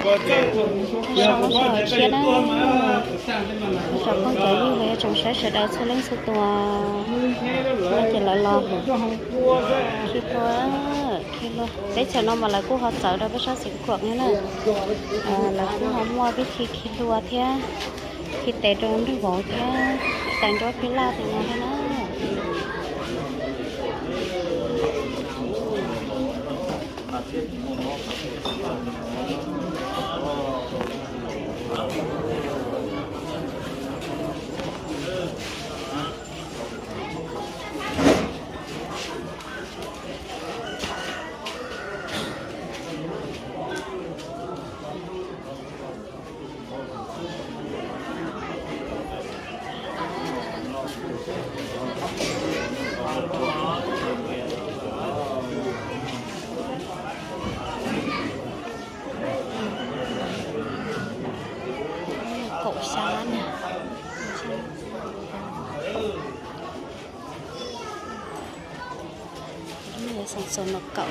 Sab lub sij hawm tshiab na, sawv phooj cov ywg los yuav tsoom saib sawv daws txhua leej txhua tus, no ces lawv los khi hlua, khi hlua. Teb chaws no mas lawv kuj ho txawv rau peb sab Xeev Khuam thiab na, lawv kuj ho muaj vij thi khi hlua thiab, khi tes rau nraug vauv thiab, tais nruab phij laj tis no thiab na. Kaum xya na. Xoo xoo no kaum.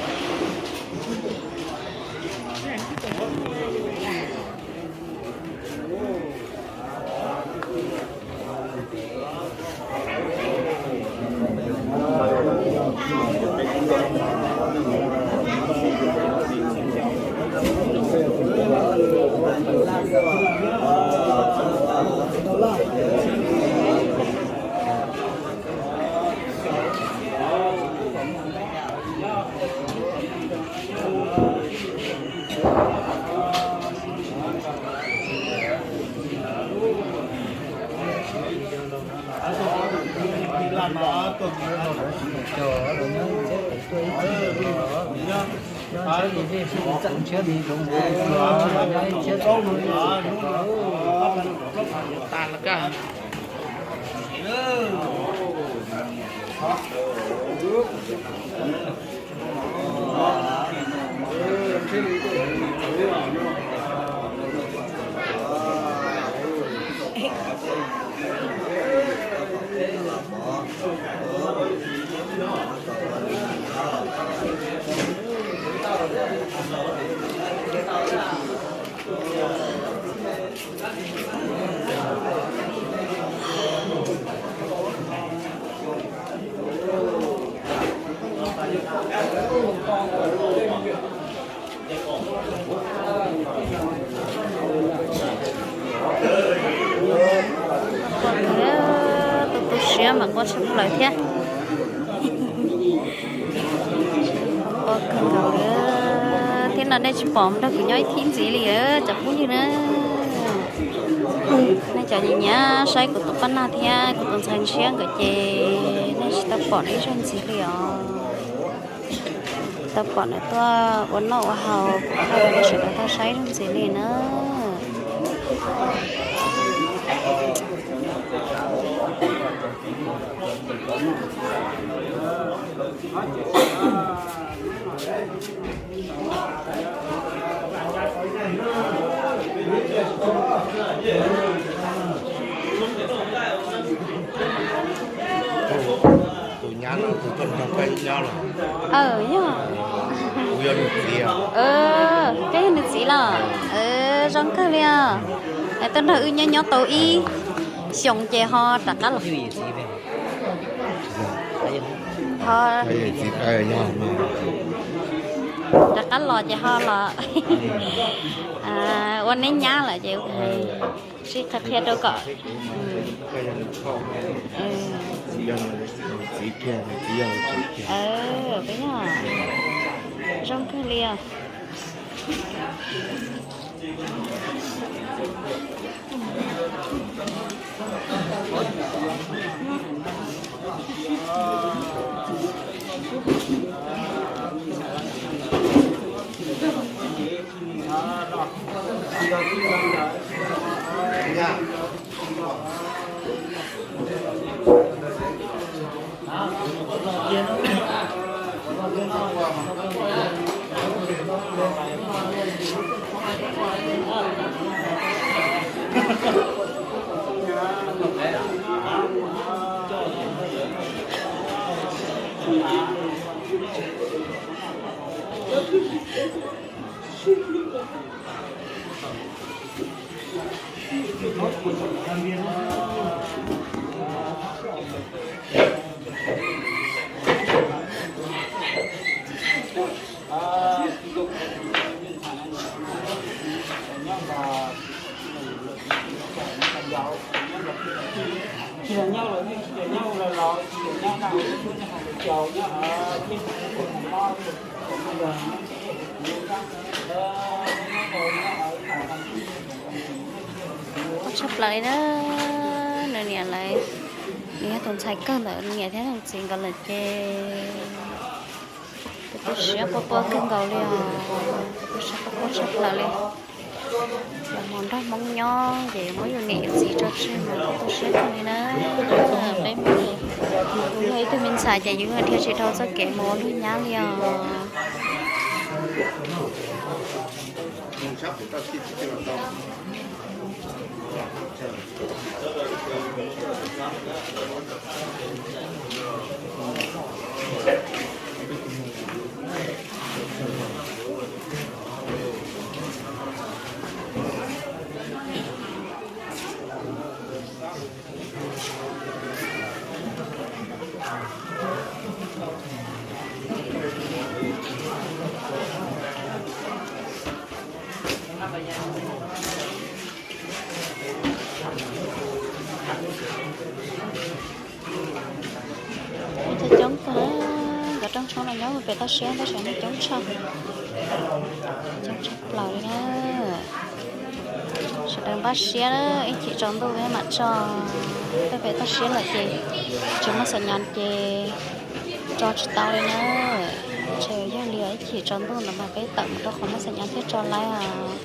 Tu tu siab mas quaj tshaj plaws thiab. Thiab no nej tsis pom nrog kuv nyob ib thib ntxiv li cov phooj ywg na. Nej cov nyiam nyiam saib kuv tus paj nag thiab kuv tus ntxhais ntshiab nkawd ces nej tsis tau pom ib zaug ntxiv li os. Tau pom nws tuaj ua noj ua haus, nej sawv daws tau saib ib zaug ntxiv li na. Tus nyab no tus tuaj nrog koj nyob los? Yog. Kuv yog nws txiv. Koj yog nws txiv los? Zoo kawg li os. Tuaj nrog wb nyob nyob tau ib xyoos ces ho rov qab los. Ho rov qab los ces ho los ua neb nyab lawm ces tsis qhia qhia rau kom. Peb yog zoo kawg li os. Quaj tshaj plaws li na, nws niam lawv, nws yog tus ntxhais kawg ntawm nws niam thiab nws txiv nkawd lawm ces tu siab quaj quaj kawg nkaus li os, tu siab quaj quaj tshaj plaws li. Los mus nrog Hmoob nyob ces muab yus niam yus txiv tso tseg mas tu siab kawg li na. Peb Hmoob yog ib tug me ntxhais ces yus dhia tsis dhau txoj kev mus ua luag nyab li os. Coob coob kawg, nkawd rooj tshoob no nyob pem toj siab tab sis neeg coob tshaj, coob tshaj plaws li na. Sawv daws npaj siab ib chim tsaus ntuj mam tso, peb pem toj siab lawm ces tsis muaj xam nyas ces tso tsis tau li na. Ntshe yog li ib chim tsaus ntuj ntawd mas peb tawm mus rau qhov muaj xam nyas thiaj tso laib os.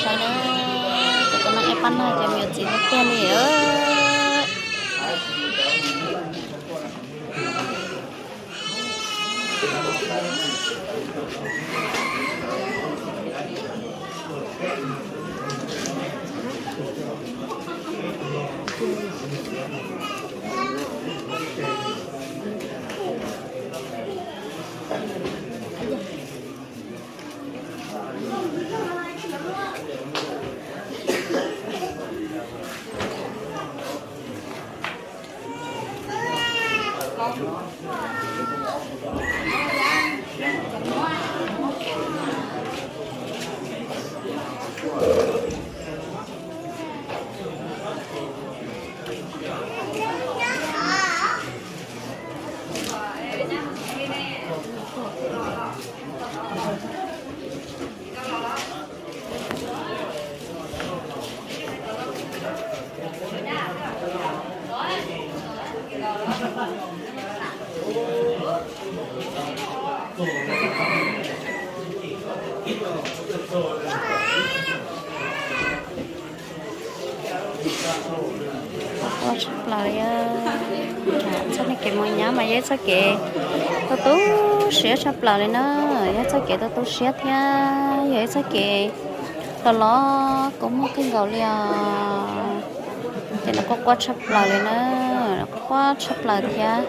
Saib na, cov no ib pab no ces me nyuam txiv tiag tiag li. Quaj tshaj plaws li. Txoj kev mus nyab mas yog ib txoj kev tu tu siab tshaj plaws li na, yog ib txoj kev tu tu siab thiab yog ib txoj kev los los kua muag kawg nkaus li os. Ces nws quaj quaj tshaj plaws li na, quaj tshaj plaws thiab.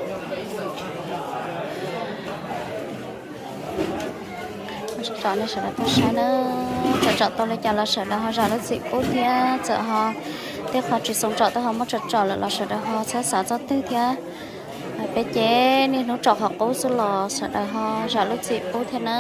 Tsom nej sawv daws tau saib na, txawm tsom tau li cas los sawv daws ho zam lub txim pub thiab, txawm ho tej qhov tsis xoo tsom twb ho muab tso tsom lawm los sawv daws ho txhob xav txog twg thiab. Peb ces niaj hnub tsom qhov qub xwb los sawv daws ho zam lub txim pub thiab na.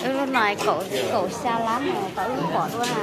Wb lub no kaum, kaum xya lab no tau wb pom dua na.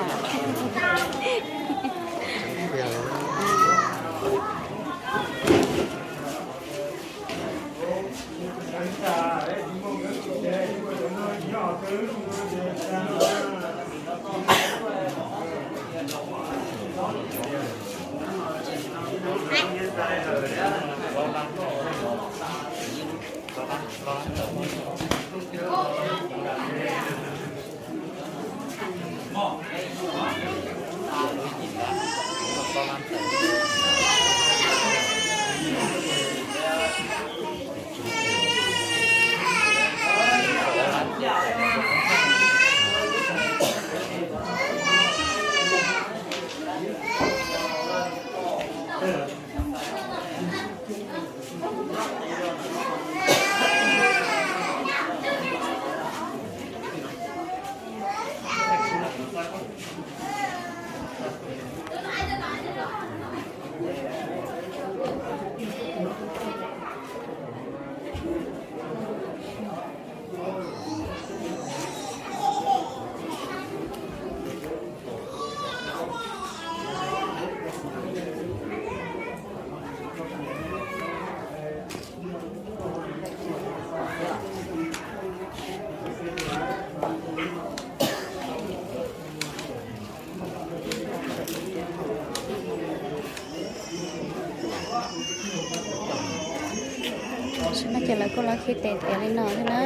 Tam sim no ces lawv kuj los khi tes tiav li no thiab na,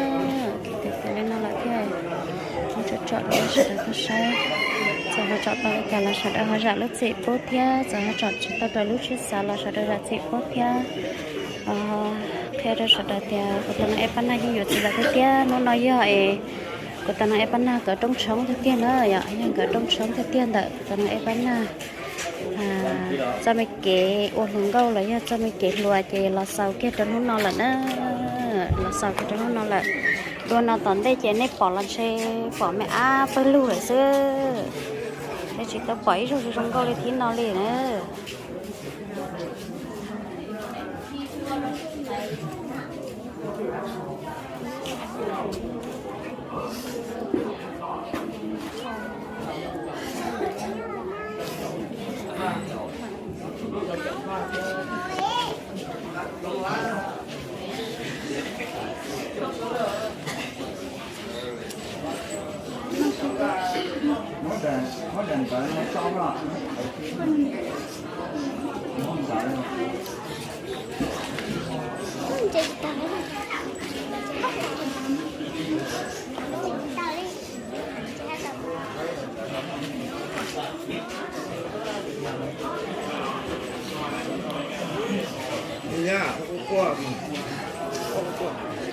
khi tes tiav li no lawm thiab. Muab tsom tsom rau sawv daws tau saib, txawm ho tsom tau li cas los sawv daws ho zam lub txim pub thiab, txawm ho tsom tsis tau raws lub siab xav los sawv daws zam txim pub thiab. Qhia rau sawv daws tias kuv tus noog Ej Pab Nag yeej yuav txiv lawm tiag tiag, hnub no yog es kuv tus noog Ej Pab Nag nkawd rooj tshoob tiag tiag na, yog nkawd rooj tshoob tiag tiag ntawm kuv tus noog Ej Pab Nag txoj me kev ua hluas nkauj los yog txoj me kev hluas ces los xaus kiag rau hnub no lawm na, los xaus kiag rau hnub no lawm. Dua no tom ntej ces nej pom los ntshe pom me ab pawg lug lawm xwb, nej tsis tau pom ib zaug zoo zoo nkauj li thiab no li na.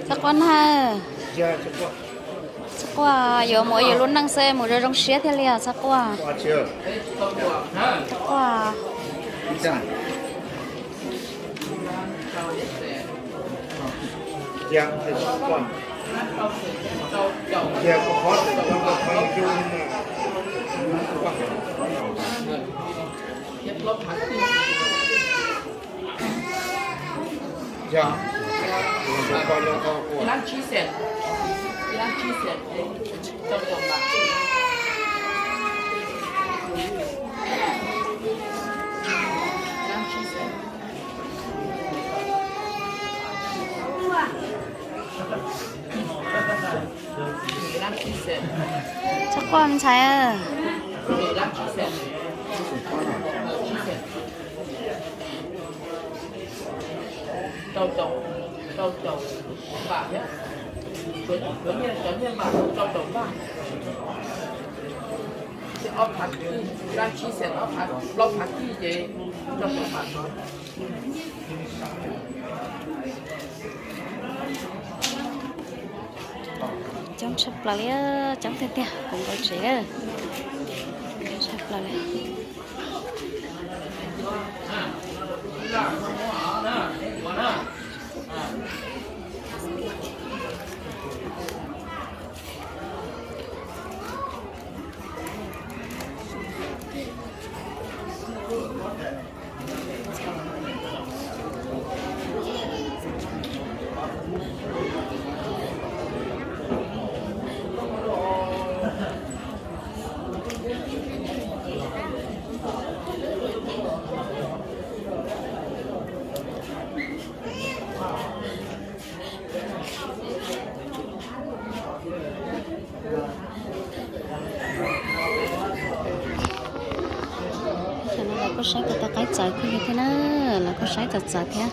Txhob quaj na. Txhob quaj, yuav mus yuav lub neej xwb, mus zoo zoo siab thiaj li os, txhob quaj. Txhob quaj. Txhob quaj me ntxhais. Coob tshaj plaws li, coob tiag tiag, kuv nkaus tsev. Coob tshaj plaws li. Tam no lawv kuj saib kom tau qaib txawv kawg li thiab na, lawv kuj saib txawv txawv thiab,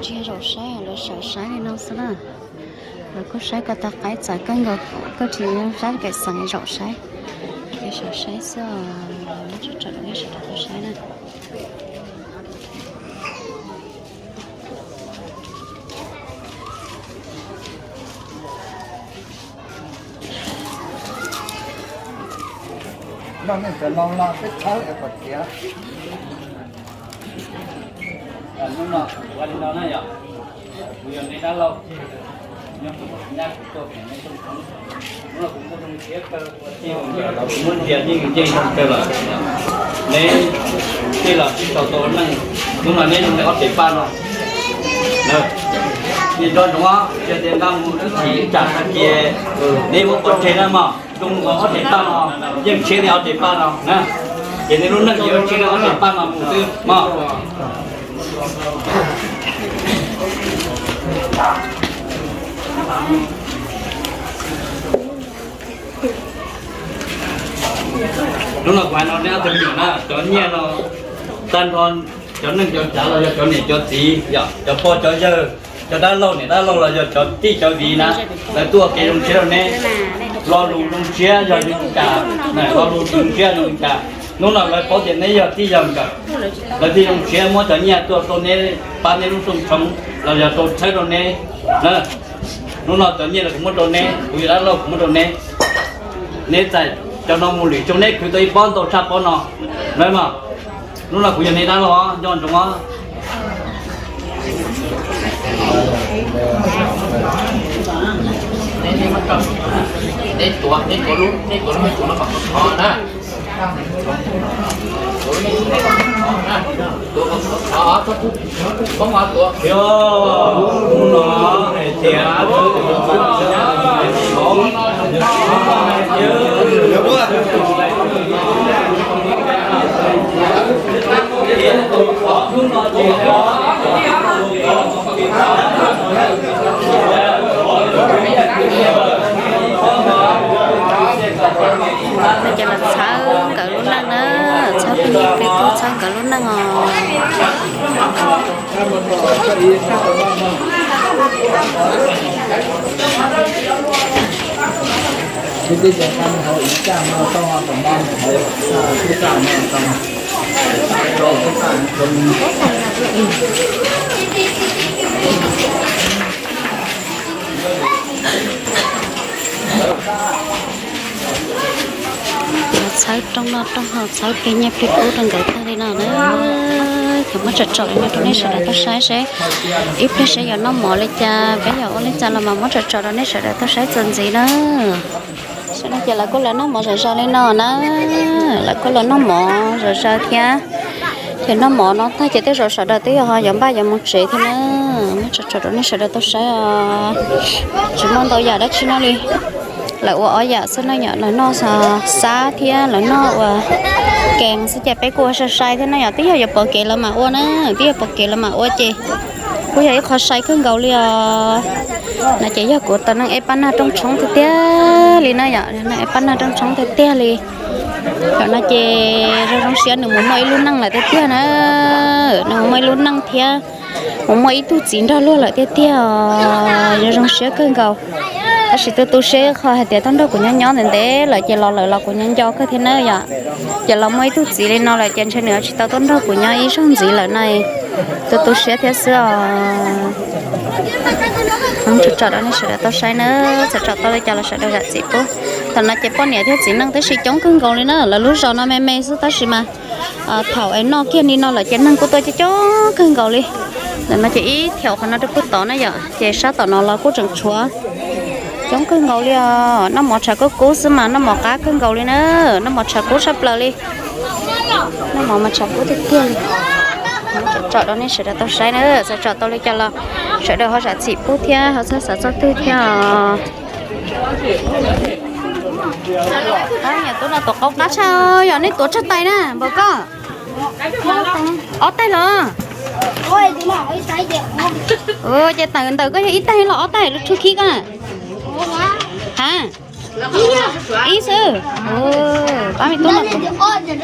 tsis yog zaum saib, lawv saum saib li no xwb na. Lawv kuj saib kom tau qaib txawv kawg nkaus, koj tsis saib kev xeem zaum saib, kev saum saib xwb os, lawv tsis tso rau nej sawv daws tau saib na. Noj neej cov no los peb thawb es kom tiav. Hnub no kuv ua li no na yom, kuv yog neb dab laug, nyob kuv nyab kuv tuaj pem neb rooj tshoob. Hnub no kuv muaj zoo siab kawg, kuv muab ntias yeej yeej zoo kawg lawm. Neb tij los sib sau tau neej, hnub no neb zoo li ob pem paj no. Nyob zoo, yog tias nqa mus ib chim ib tsam hais tias neb muab pov tseg na mog, zoo li ob pem paj no, yeej tshiab li ob pem paj no na. Ces neb lub neej ces yeej tshiab li ob pem paj no mus xwb mog. Hnub no kuv hais no neb ob tug me nyuam na, cov nyiaj no tag nrho cov neej cov tsav los yog cov niam cov txiv, yog cov pog cov yawg, cov dab laug niam dab laug los yog cov tij cov viv na, lawv tuaj ua kev zoo siab rau neb, lo lus zoo siab yog zoo li cas, lo lus zoo siab zoo li cas. Hnub no lawv paub tias neb yog tij yog nkawm, lawv thiaj zoo siab muab cov nyiaj tuaj rau neb pab neb lub rooj tshoob los yog rau txhawb rau neb. Hnub no cov nyiaj los kuv muab rau neb, kuv yog dab laug kuv muab rau neb. Neb txais cov no mus lwm xyoo neb khwv tau ib pob ntau tshaj pob no na mog. Hnub no kuv yog neb dab laug os, nco ntsoov os. Neb tuav, neb tuav lub, neb tuav lub me txuas no kom khov khov na. Tuav lub me txuas no kom khov khov na. Tuav kom khov khov, txhob pub poob os, tuav. Yog, hnub no hais tias Cov los txhawb nkawd lub neej na, txhawb peb niam peb tub txhawb nkawd lub neej os. Txhawb rooj noj rooj haus, txhawb pliag nyiaj pliag kub rau nkawd tag li no na. Ces muab tsom tsom li no rau nej sawv daws tau saib seb ib pliag seb yuav noj mov li cas, peb yuav ua li cas los mas muab tsom tsom rau nej sawv daws tau saib txuas ntxiv na. Saib no ces lawv kuj los noj mov zom zaws li no na. Lawv kuj los noj mov zom zaws thiab. Ces noj mov no tag ces tej zaum sawv daws twb yog ho yuav npaj yuav mus tsev thiab na. Muab tsom tsom rau nej sawv daws tau saib os. Tsis muaj ntau yam dab tsi noj li. Lawv ua ob yam xwb no yom, lawv noj xab thiab lawv noj ua kees xwb ces peb kuj ua sai sai thiab no yom, twb yog yuav pom kev lawv mam ua na, twb yog pom kev lawv mam ua ces kuj yog ib qho sai kawg nkaus li os. No ces yog kuv tus neeg ej paj nag rooj tshoob tiag tiag li na yom, neeg ej paj nag rooj tshoob tiag tiag li. Thaum no ces zoo zoo siab nws mus muaj ib lub neej lawm tiag tiag na, nws mus muaj ib lub neej thiab mus muaj ib tug txiv nrog luag lawm tiag tiag os, zoo zoo siab kawg nkaus. Tab sis tu tu siab qhov hais tias tuaj nrog kuv nyob nyob ntev ntev lawm ces los lawm los kuv nyob nco kawg thiab na yom. Ces los muaj ib tug txiv li no lawm ces ntshe nws tsis tau tuaj nrog kuv nyob ib zaug ntxiv lawm na. Tu tu siab thiab xwb os. Tsom tsom rau nej sawv daws tau saib na, txawm tsom tau li cas los sawv daws zam txim pub. Thaum no ces poj niam thiab txiv neej tib si coob kawg nkaus li na, lawv lub zos no me me xwb tab sis mas thaum es noj kiag li no lawm ces neeg kuj tuaj coob coob kawg nkaus li. Ntawm no ces ib thaum qhov no rau puag tod na yom, ces sab tom no los kuj tseem tshuav coob kawg nkaus li os. Noj mov tshav kub kub xwb mas noj mov qab kawg nkaus li na, noj mov tshav kub tshaj plaws li. Noj mov mas tshav kub tiag tiag li. Tsom tsom rau nej sawv daws tau saib na, txawm tsom tau li cas los sawv daws ho zam txim pub thiab ho txhob xav txog twg thiab os. Nyuam tub no tuav qaub qab tshaj, yog nej tuav tsawg tais na npawg koj? Ob tais los? Ces tais ntawm koj yog ib tais los ob tais lub tshuab khib koj na? Ha, ib xwb. Pab me tub no, tub no tuav qaub ntxim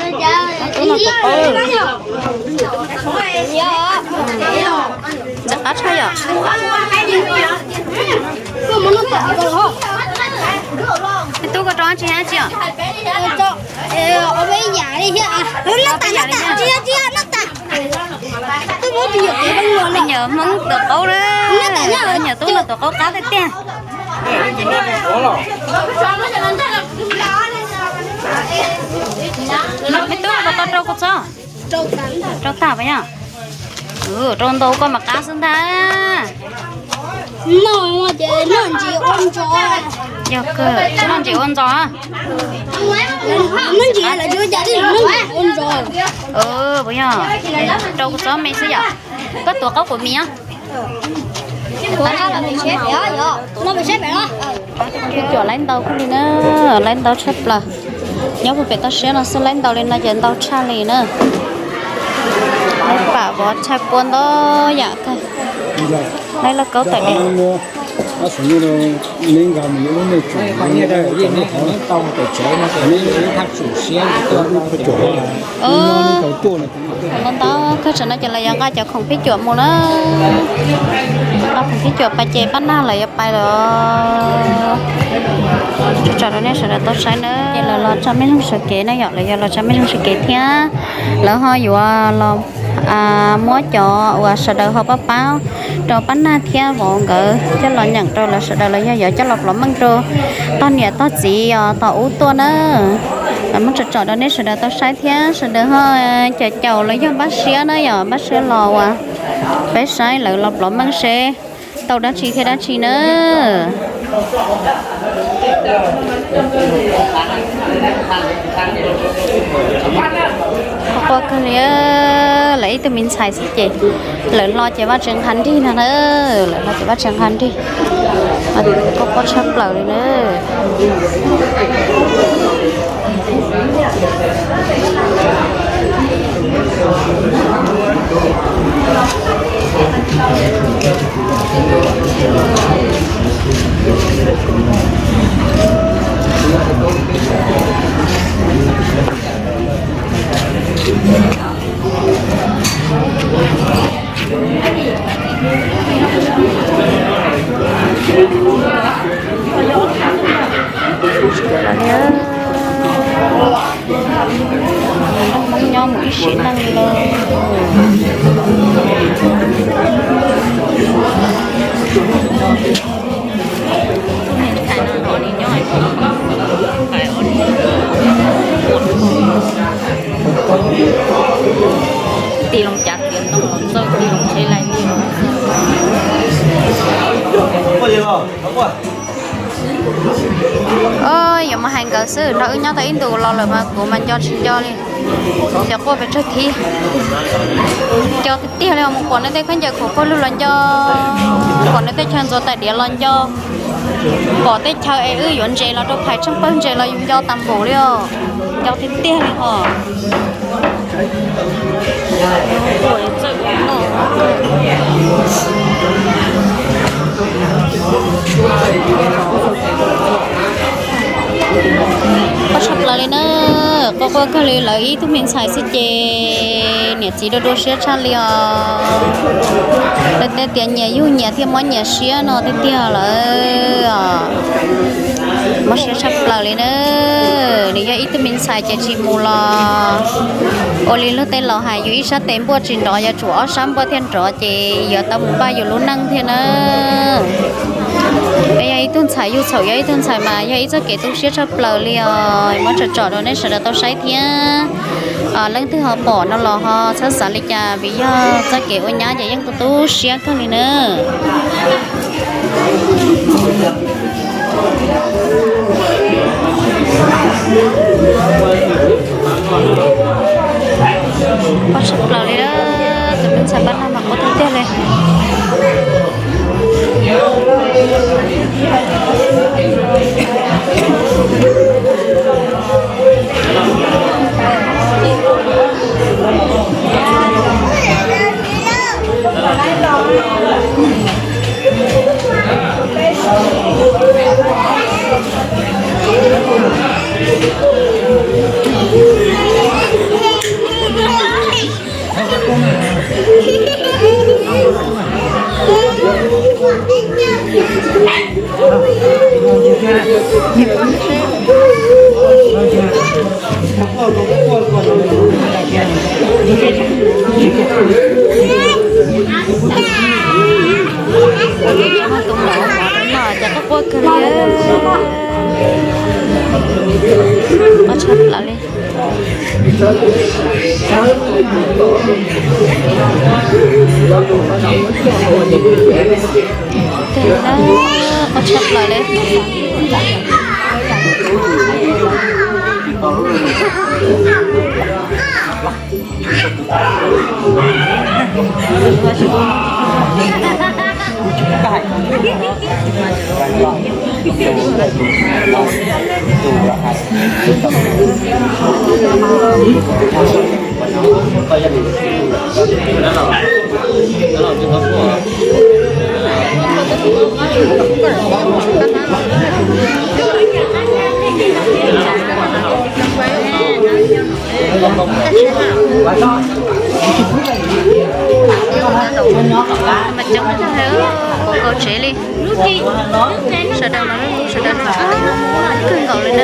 qab tshaj yom. Me tub, koj rau tsis hab tsi os? Me nyuam Hmoob tuav qaub na, me nyuam tub no tuav qaub qab tiag tiag. Me tub, koj tau rau koj txob? Rau tag pas yog? Rau ntau koj mas qab xwb ntag. Yog kawg, noj ntsis ua ntxos. Puas yog? Rau koj txob me xwb yom. Koj tuav qaub kuv mis os. Phij cuam laib ntau kawg li na, laib ntau tshaj plaws. Nyob puag pem toj siab no xwb laib ntau li no ces ntau tshaj li na. Laib pam vov tshaj pua ntau yam kawg. Laib lauj kaub tawm dej. Ntau ntau kawg, tsam no ces lawv yuav nqa cov khoom phij cuam mus na. Nqa khoom phij cuam pais ces pab nag lawv yuav pais lawm. Tsom rau nej sawv daws tau saib na, ces lawv los tso mej zeeg sawv kev na yom, lawv yog los tso mej zeeg sawv kev thiab lawv ho yuav los muab cov uas sawv daws ho pab pab rau pab nag thiab vauv nkawd coj los nyeem rau lawv sawv daws los yog yuav coj los pluav meej rau tog niam tog txiv os, tom ub tuaj na. Lawv muab tsom tsom rau nej sawv daws tau saib thiab sawv daws ho caum caum los yog npaj siab na yom, npaj siab los uas peb saib lawv los pluav meej seb tau dab tsi thiab dab tsi na. Quaj kawg li, lawv ib tug me ntxhais xwb ces lawv hlo ces vaj tsev nqa nrig no na, lawv hlo ces vaj tsev nqa nrig, quaj quaj tshaj plaws li na. Nyob mus ib sim neej lawm. Nkawd xwb, nrog wb nyob tau ib ntus los lawm mas kuv mas nco tsis nco li. Xyov quaj pes tsawg thiab. Nco tiag tiag li os, mus pom nej tej khaub ncaws khuam pawg lug los nco, pom nej tej chaw ntxuav tais diav los nco, pom tej chaw es wb yuav ntses los rau phais tsheej pawg ntses los yus nco tas npaum li os. Nco tiag tiag li os. Quaj tshaj plaws li na, quaj quaj kawg li, lawv ib tug me ntxhais xwb ces niam txiv dua dua siab tshaj li os. Lawv tej tias nyias yug nyias thiaj mob nyias siab no tiag tiag lawm. Mob siab tshaj plaws li na. Nws yog ib tug me ntxhais ces tsis mus los ua li luag tej laus hais, yus ib sab tes npuaj tsis nrov, yuav tsum ob sab npuaj thiaj nrov ces yuav tau mus npaj yus lub neej thiab na. Peb yog ib tug ntxhais, yug txhaum yog ib tug ntxhais mas yog ib txoj kev tu siab tshaj plaws li os. Muab tsom tsom rau nej sawv daws tau saib thiab. Leej twg ho pom no los ho txhob xav li cas vim yog txoj kev ua nyab ces yeej tu tu siab kawg li na. Quaj tshaj plaws li, tus me ntxhais pab nag mas quaj tiag tiag li. Tus maum no cas quaj quaj kawg li, quaj tshaj plaws li. Quaj tshaj plaws li. Mas coob kawg tsev li. Sawv daws mas sawv daws kawg nkaus li na.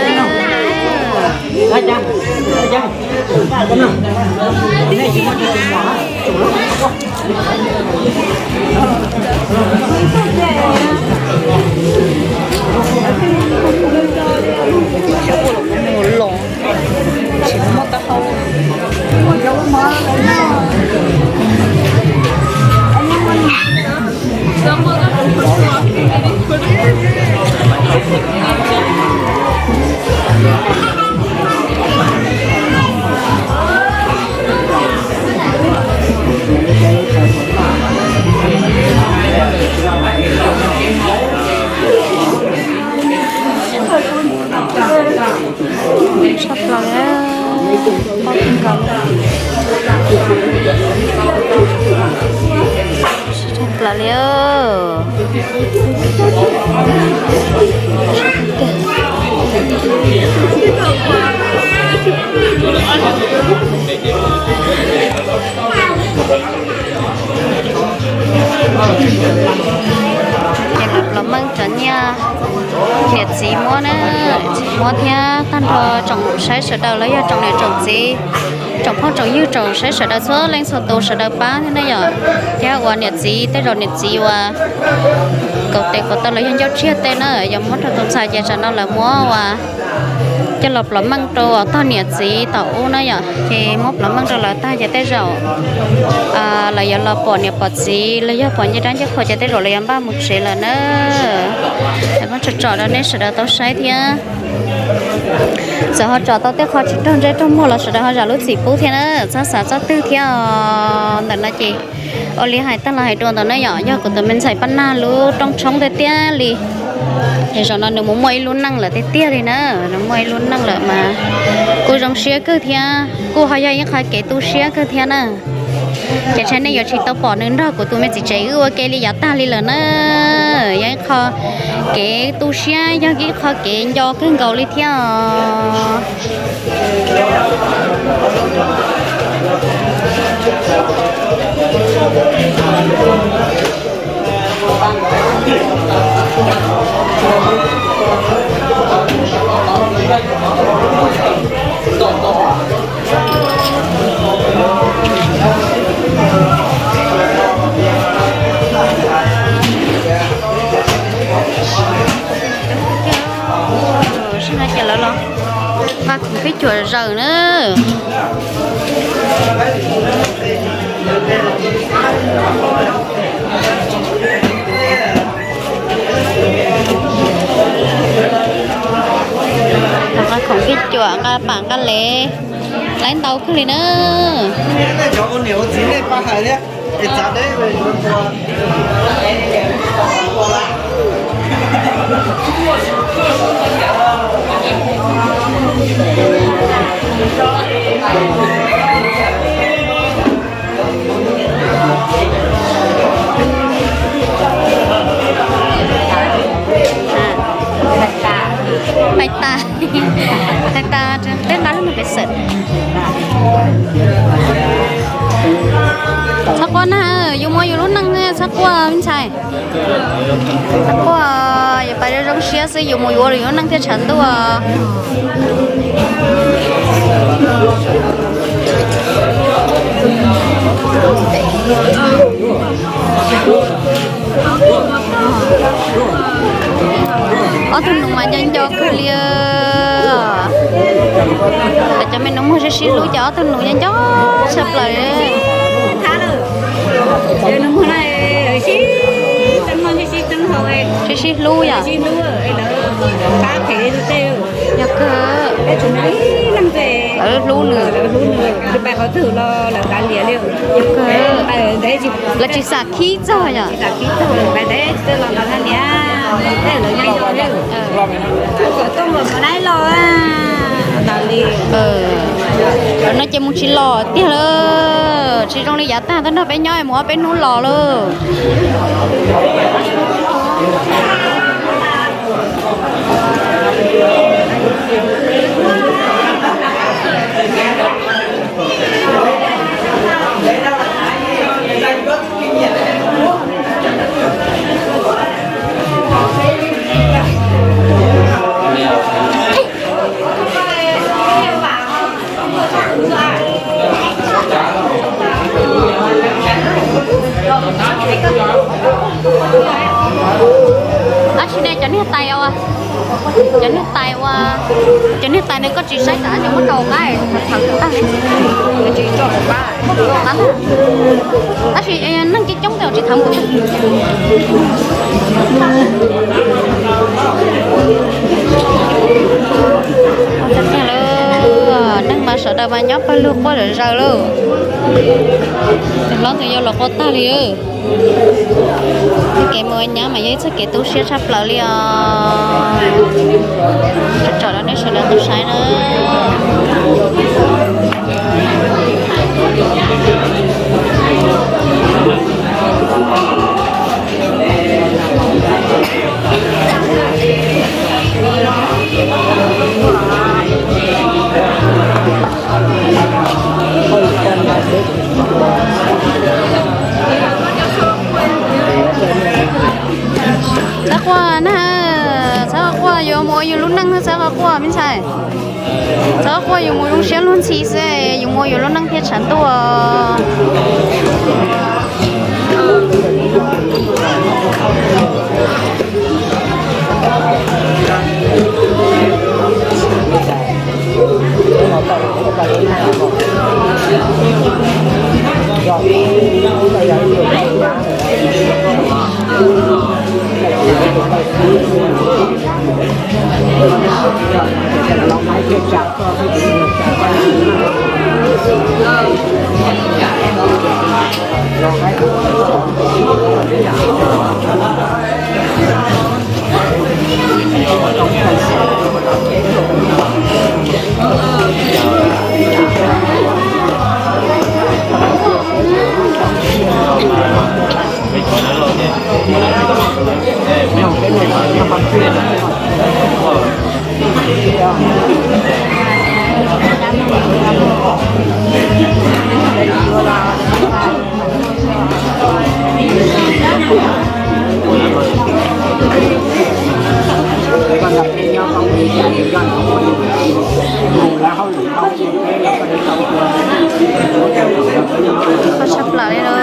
Mus los tsis muaj taub hau. Tshaj plaws li, pob kawg nkaus li. Tshaj plaws li. Ces lawv plos meej cov nyiaj niam txiv muab na, txiv muab thiab tag nrho tsoom saib sawv daws los yog tsoom niam tsoom txiv, tsoom phooj tsoom ywg tsoom saib sawv daws txhua leej txhua tus sawv daws pab thiab na yom. Thiab uas niam txiv tej zaum niam txiv uas kaum tes kaum taw los yog ncauj tsiag tej na yom, muab rau tus ntxhais ces tsam no lawv muab uas coj los plos meej rau tog niam txiv tom ub na yom, ces muab plos meej rau lawv tag ces tej zaum lawv yuav los pom niam pom txiv los yog pom ncej dab ncej qhua ces tej zaum lawv yuav npaj mus tsev lawm na. Muab tsom tsom rau nej sawv daws tau saib thiab. Txawm ho tsom tau tej qho tsis raug ntsej raug muag los sawv daws ho zam lub txim pub thiab na, txhob xav txhob twg thiab os. Ntawm no ces ua li hais tag los hais dua ntawd na yom, yog kuv tus me ntxhais Paj Nag lub rooj tshoob tiag tiag li. Es zaum no nws mus muaj ib lub neej lawm tiag tiag li na, nws muaj ib lub neej lawm mas kuj zoo siab kawg thiab kuj ho yog ib qho kev tu siab kawg thiab na. Ces ntshai nej yuav tsis tau pom nws nrog kuv tus me txiv tsev wb ua ke li yav tag li lawm na. Yog ib qho kev tu siab, yog ib qho kev nco kawg nkaus li thiab os. Sib no ces lawv los nqa khoom phij cuam zaws na. Los nqa khoom phij cuam, nqa pam nqa lev, laib ntau kawg li na. Pais tas, pais tas, peb nqa lub no pem xawm. Txhob quaj na, yus muaj yus lub neej, txhob quaj me ntxhais. Txhob quaj, yuav pab zoo zoo siab xwb, yus mus yuav lwm lub neej thiaj tshav ntuj. Ob tug nus mas nco nco kawg li. Cov me nus muag sib sib hlub, ces ob tug nus nco nco tshaj plaws. Sib sib hlub yom. Yog kawg. Lawv hlub nws. Yog kawg. Lawv tsis xam khib txog yom. Lawv no ces mus tsis los tiag lawm. Tsis zoo li yav tag, tab nrog peb nyob mus ob peb hnub los lawm. Tab sis ne cov niag tais ua, cov niag tais ua, cov niag tais ne koj tsis saib tsam ces muab rau qab, thawv tag li. Tab sis neeg coob coob tej tsis thawv mus. Neeg mas sawv daws mas nyob pawg lug quaj zom zaws lauj. Tus hlob tus yau los quaj tag li. Txoj kev mus ua nyab mas yog ib txoj kev tu siab tshaj plaws li os. Tsom rau nej sawv daws tau saib na. Txhob quaj na, txhob quaj, yuav mus ua yus lub neej, txhob quaj me ntxhais. Txhob quaj, yus mus zoo siab luag ntxhi xwb, yus mus ua yus lub neej thiaj tshav ntuj. Koj sab plaws li no.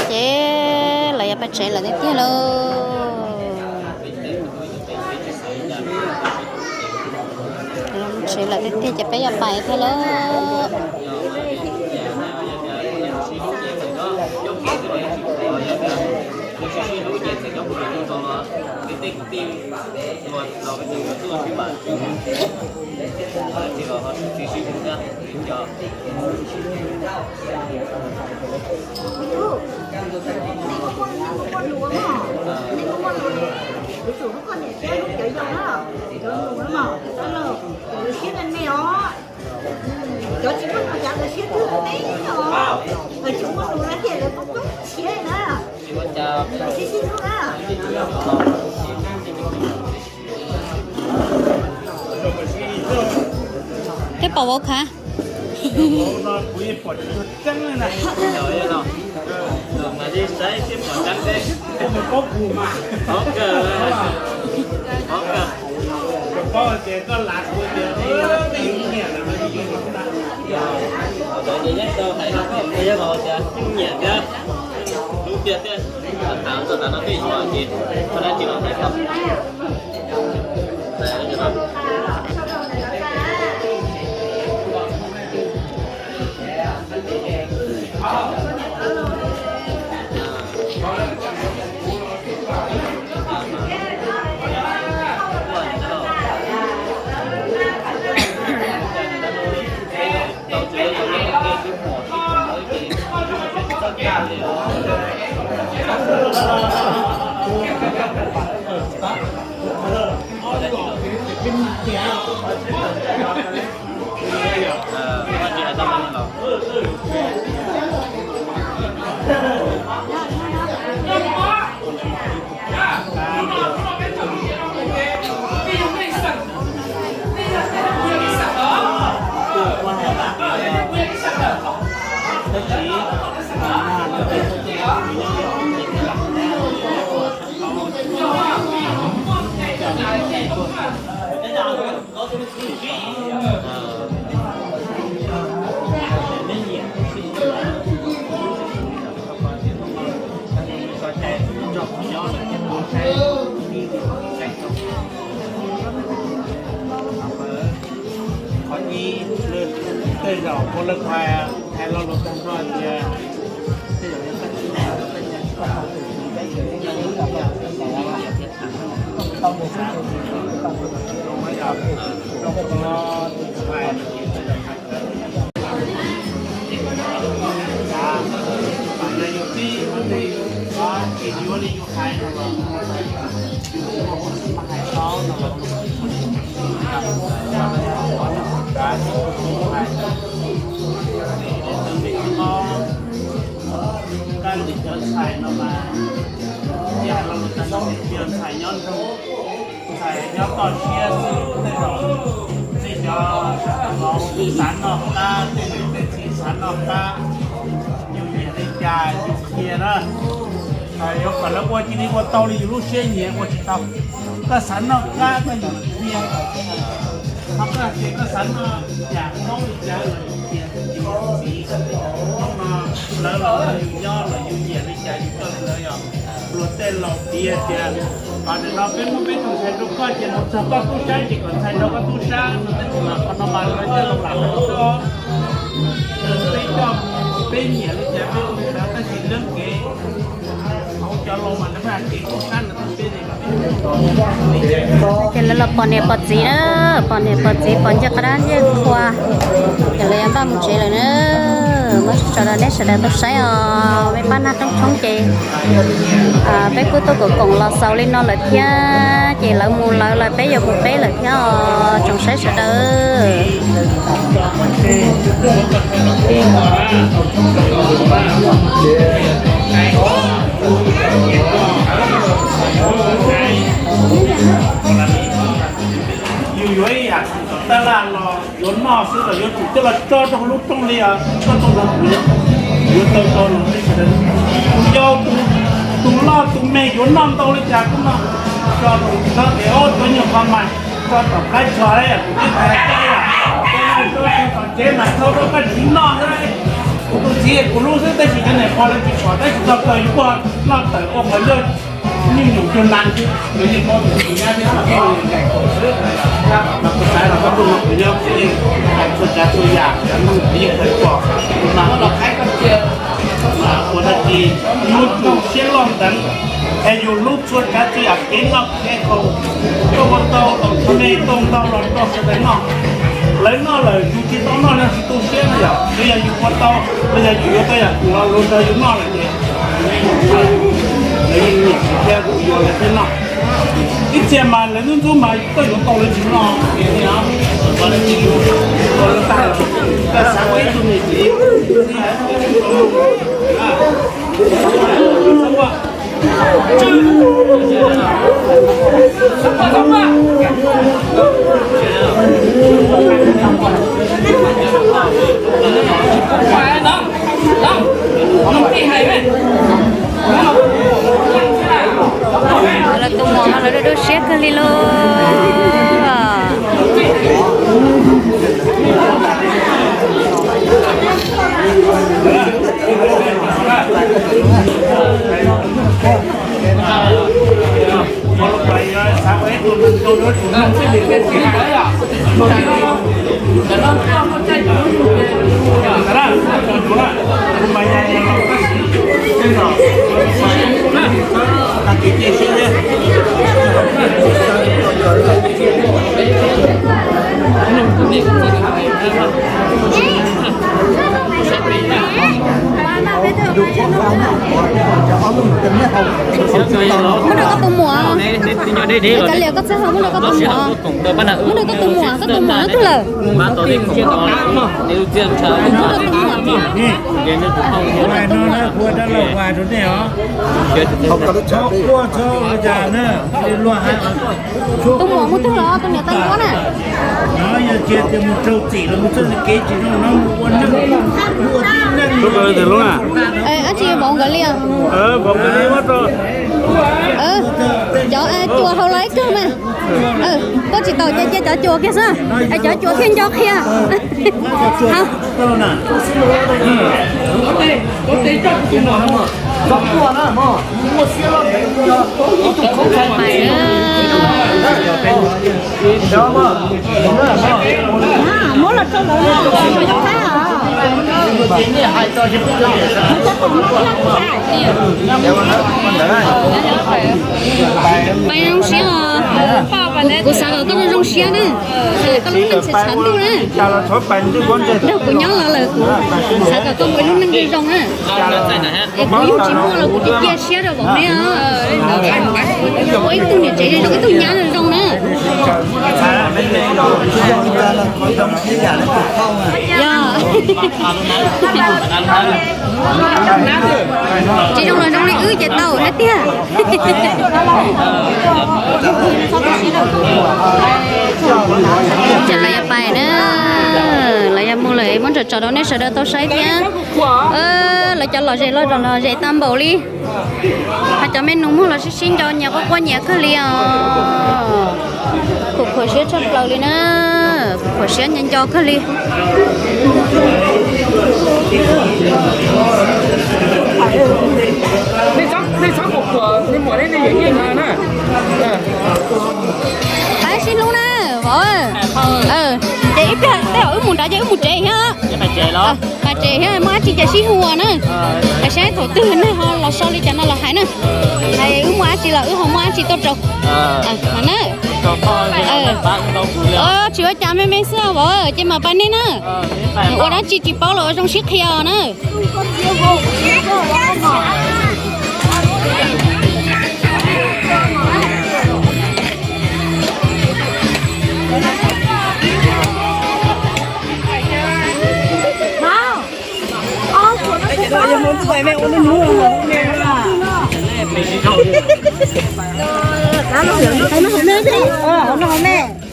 Ces lawv yuav pais tsev lawm tiag tiag lauj. Tsev lawm tiag tiag ces peb yuav pais thiab lauj. Tus tsum hnub koj niam thiab hnub cov yau na, cov nus na mog, cov laus, cov lawv siab me me os. Cov tsis muaj nus cas lawv siab twg me os. Lawv tsis muaj nus lawv tias lawv poob tub siab na. Lawv siab sib hlub na. Twb pom vauv khav. Qhov ib, tej zaum ua lawv hais, hais lo lus tag nrho tias tej zaum yog tag kis no tej nyaj tsis tau tau tus txiv peb yog ib yam li yam tau mus xav tus txiv tau tus txiv zoo no yog zoo no tus hais no ces tej zaum hais Mas yus tib ua li, yus ua li yus hais no los, yus ua ua li mas hais tau no los, yus ua li mas hais tau. Kab ntawm cov ntxhais no mas, yog hais lo lus tag nrho, yog ntxhais nyob nroog, ntxhais nyob toj siab xwb, tej zaum tej cov laus xav noj qab, tej niam tej txiv xav noj qab, yus nyiam li cas yus qhia na. Yuav kom lawv ua cia li ua tau li yus lub siab nyiam ua tsis tau. Koj xav noj qab koj yuav qhia, ho koj hais tias koj xav noj yam Hmoob li cas los yus qhia, yus txiv, Hmoob no lawv los yus nyob los yus nyiam li cas yus coj li ntawd yog. Tej laus piav tias, nim no peb muab peb tus ntxhais rau koj ces mus txog koj tub sab ces kom ntxhais rau koj tub sab no, tab sis mas qhov no mas lawv coj los lam lawv txoj, peb coj, peb nyiam li cas peb ua li ntawd, tab sis lawv kev, hauv cov laus mas lawv hais kev tub sab no. Ces lawv los pom niam pom txiv na, pom niam pom txiv pom ncej qab dab ncej qhua, ces lawv yuav npaj mus tsev lawm na. Muab tso rau nej sawv daws tau saib os, peb pab nag qeeb tshoob ces peb kuj tuaj koom koom los xaus li no lawm thiab, ces lawv mus lawv lawm peb yuav mus peb lawm thiab os, tsoom saib sawv daws. Yus yuav ib yam tom tab laj los yuav noj xwb los yuav tsum coj los tso rau hauv lub rooj li os, koj tau los kuv yuav tau tau los li sawv daws. Tus yau, tus loj tus me yuav noj ntau li cas kuj noj, tso rau hauv tso es ob tug nyuag qhov mas tso tom plab tsho, kuv twb hais koj, koj noj rau tom tsev mas thauj rau koj txiv noj xwb. Kuv tus txiv kuv lub xwb tab sis cov niam pog lawv tsis pom tab sis txog kawg yus kuj noj tawm ua qhov ncauj nyuj nyuam cuag nas xwb, yus yeej paub tus txiv nyab thiab los koj ncaim kaum xwb. Mas kuv xav los koj tuaj no kuv nyob kuv yeej hais txhua tsav txhua yam cov neeg kuv yeej hais kom tus mas los qhaib koj cia. Ua dab tsi yuav tsum siab loj ntev, es yus hlub txhua tsav txhua yam kev noj kev haus, koj ua tau los me tau ntau los rau sawv daws noj. Lawv noj lawm yus tsis tau noj no tsis tu siab no yom, los yog yus ua tau, los yog yus yuav tau yam los luag nrog yus noj lawm ces lawv yeej nyiam thiab kuj yuav lawv thiab noj. Ib txhia mas lawv ntxub ntxub mas koj yuav tau lawv tsis noj. Ua lawv tag, koj xav ua ib tug niam txiv. Lawv tus muam mas lawv dua dua siab kawg li lauj. Muab rau koj tus muam. Kav liam koj txhab hau muab rau koj tus muam. Muab rau koj tus muam, koj tus muam twg lawm? Muab rau tus muam. Tus muam mus twg los tus niam tais yuav na? Dab tsi vauv nkawd li os? Cov cua hau los ib kawg mas. Tuaj tsis tau ces cia cov cua kiag xwb, cov cua thiaj nco qhia. Muab los rau lawv, lawv cov qab os. Pais zoo siab os. Kuv xav kom koj zoo zoo siab na. Koj lub neej tshav tshav ntuj na. Nrog kuv nyob los lawm kuv xav kom koj ua ib lub neej zoo zoo na. Es kuv yeej tsis muaj los kuv cia siab rau vauv neb os. Ua ib tug niam tsev zoo zoo, ib tug nyab zoo zoo na. Yog tsis zoo los zoo li wb ces tau thiab tiag. Ces lawv yuav pais na, lawv yuav mus lawm, muab ntsaws tso rau nej sawv daws tau saib thiab. Lawv cov lom zem los zem tag npaum li. Ho cov me nus muag los sib sib nco nyias quaj quaj nyias kawg li os. Khuam khuam siab tshaj plaws li na, khuam siab nco nco kawg li. Pab sib hlub na vauv. Ces ib pliag tej zaum wb mus nrad ces wb mus tsev thiab. Pab tsev thiab, muaj dab tsi ces sib hu na. Saib thaum twg neeg ho los so li cas no los hais na. Hais wb muaj dab tsi los wb ho muaj dab tsi tuaj rau na. Tsis ua cas, me me xwb vauv, ces mam pais nej na. Ua dab tsi tsis paub los ua zoo sib qhia na.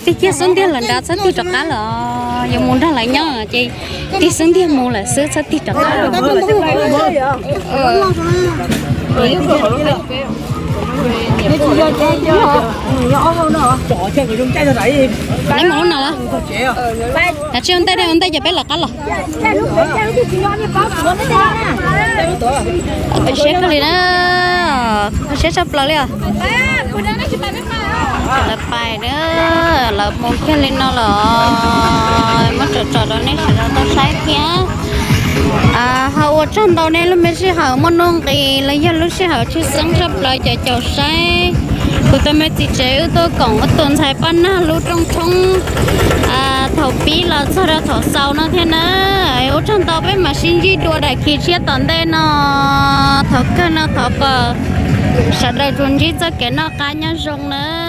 Tig kiag xub ntiag lawm nrad, txhob tig rov qab lawm. Yuav mus nrog lawv nyob ces tig xub ntiag mus lawm xwb, txhob tig rov qab. Neb mus lub no los? Tsis ua ntej, ua ntej ces peb lawv qab los. Siab kawg li na, siab tshaj plaws li os. Lawv pais na, lawv mus kiag li no los muab tsom tsom rau nej sawv daws tau saib thiab. Ho ua tsaug ntau nej lub me sij hawm muaj nuj nqis los yog lub sij hawm tshwj xeeb tshaj plaws caum caum saib kuv tus me txiv tsev wb tuaj koom tus ntxhais Paj Nag lub rooj tshoob thaum pib los txog rau thaum xaus no thiab na. Ua tsaug ntau, peb mam sib ntsib dua daim khiv tshiab tom ntej no. Thaum kawg no thov kom sawv daws tsuas ntsib txoj kev noj qab nyob zoo na.